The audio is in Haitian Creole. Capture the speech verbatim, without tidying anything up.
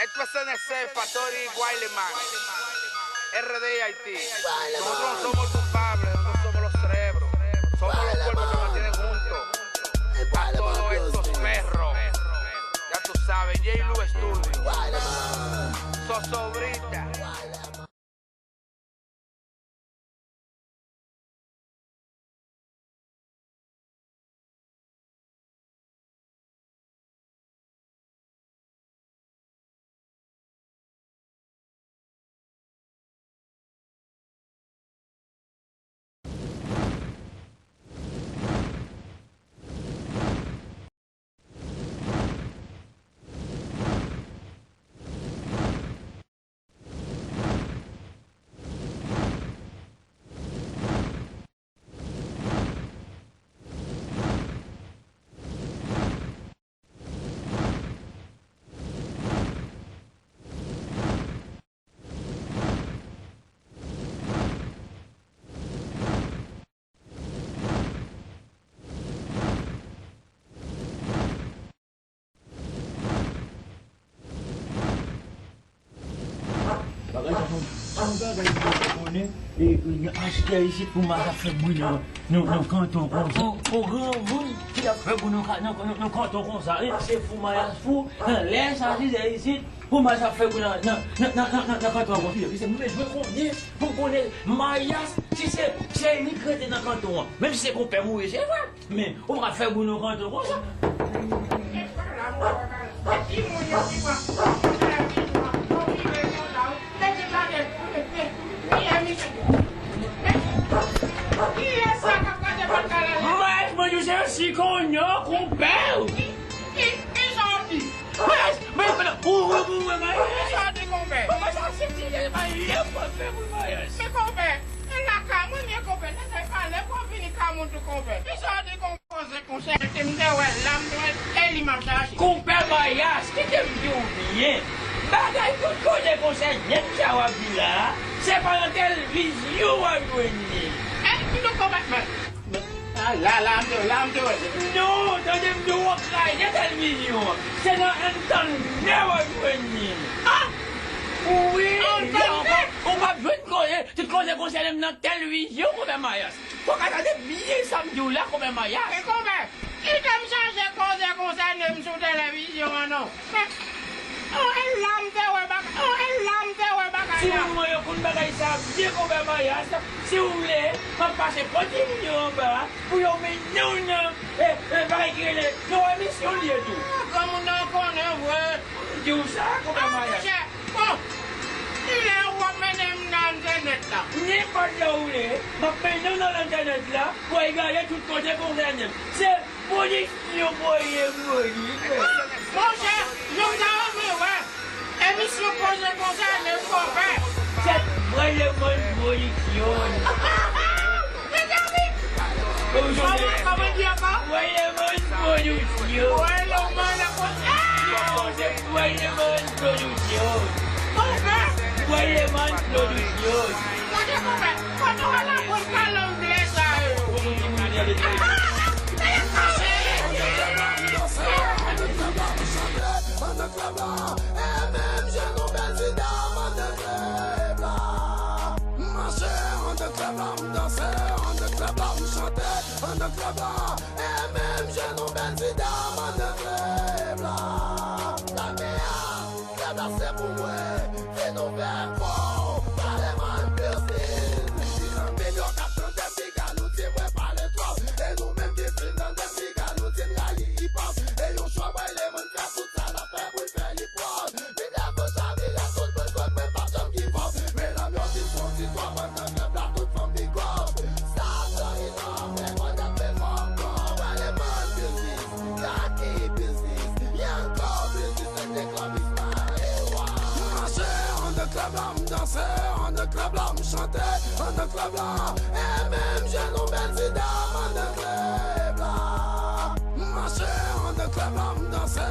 Esto es N S F, Fatori, Guayleman, R D I T. Nosotros no somos culpables, nosotros somos los cerebros. Somos los cuerpos que mantienen juntos a todos estos perros. Ya tú sabes, J Lu Studio. Zozobrita. Bagay sa se yon, se yon bagay ki fè konnen, e, e, achtè isit pou Mayas ap fè bri nan, nan, nan kanton konsa. Yon, yon granmoun ki ap fè bri nan, nan, nan, nan kanton konsa, e, se fou Mayas fou, nan lè sa, si se isit, pou Mayas ap fè bri nan, nan, nan kanton an konsa. Paske m bezwen konnen, pou m konnen Mayas, si se, se li k rete nan kanton an. Menm si se konpè m ou ye, se vre. Men, ou pral fè bri nan kanton konsa. Mayas, mwen di w se yon sikonyo konpè w. Mayas, men, men, ou, ou, ou, Mayas. Kisa w di, konpè? Kòman sa se ti Mayas, konpè, pou Mayas? Men, konpè, e lakay mwen, men, konpè, nèg la pale pou vini kay mwen tou, konpè. Kisa w di, konpè? Koze konsèy, te m te wè la, m te wè, e li m ap chache. Konpè Mayas, kite m di w byen. Bagay tout koze konsèy nèg sa w ap di la, se pa nan televizyon w ap jwenn li. E, ki nou konpè, men, men, a, la, la, m te, la, m te wè se. Non, tande m di w, w ap kraze televizyon an. Se nan entènè w ap jwenn li. A! Wi, entènè? Ou p ap jwenn koze, tout koze konsèy menm nan televizyon, konpè Mayas. Fò w ka tande byen sa m di w la, konpè Mayas. E konpè, kite m chache koze konsène m sou televizyon an non. Men, o, e la m te wè bagay, o, e la m te wè bagay la. Timoun mwen yo konn bagay sa byen, konpè Mayas. Si w vle, m ap pase pran timoun yo anba pou yo mennen w nan, e, e, bagay ki rele, nan emisyon li ye tou. A, granmoun nan konnen vre. Di w sa, konpè Mayas. Bon, kilè w ap mennen m nan entènèt la? Nenpòt lè w vle, m ap mennen w nan entènèt la, pou w al gade tout koze konsène m. Se pwodiksyon Boyemon. Monchè, nou ta renmen wè emisyon koze konsène m, konpè. Se Boyemon Pwodiksyon. Mezanmi! Kòman, kòman di ankò? Wayleman Production. Wayleman Pro-, ah! Wayleman Production. Konpè! Wayleman Production. Gade konpè, kote w al aprann pale anglè sa yo? Ann nan klèb la, e menm je nou bèl ti dam ann nan klèb la. Mache ann nan klèb la, m danse ann nan klèb la, m chante ann nan klèb la, e menm je nou bèl ti dam ann nan klèb la. Lame a, klèb la se pou mwen, vin ouvè kò w, pale mwen plis. Ti zanmi yo k ap tande piga nou di mwen pale twòp, e nou menm ki fin tande piga nou di n rayi hip hop, e yon chwa Wayleman fè tout sa l ap fè pou l fè li pwòp. Vin lè konsa, vin lè tout moun konn mwen p ap janm give up. Medam yo di fon ti twòp ann nan klèb la, tout fanm big up. Stop the hip hop, fè kò n ap fè fò ankò. Wayleman business, Kaki business, Yanko business, èk de klòbis marewa. M mache ann nan klèb la, m danse ann nan klèb la, m chante ann nan klèb la, e menm je nou bèl ti dam ann nan klèb la. M mache ann nan klèb la, m danse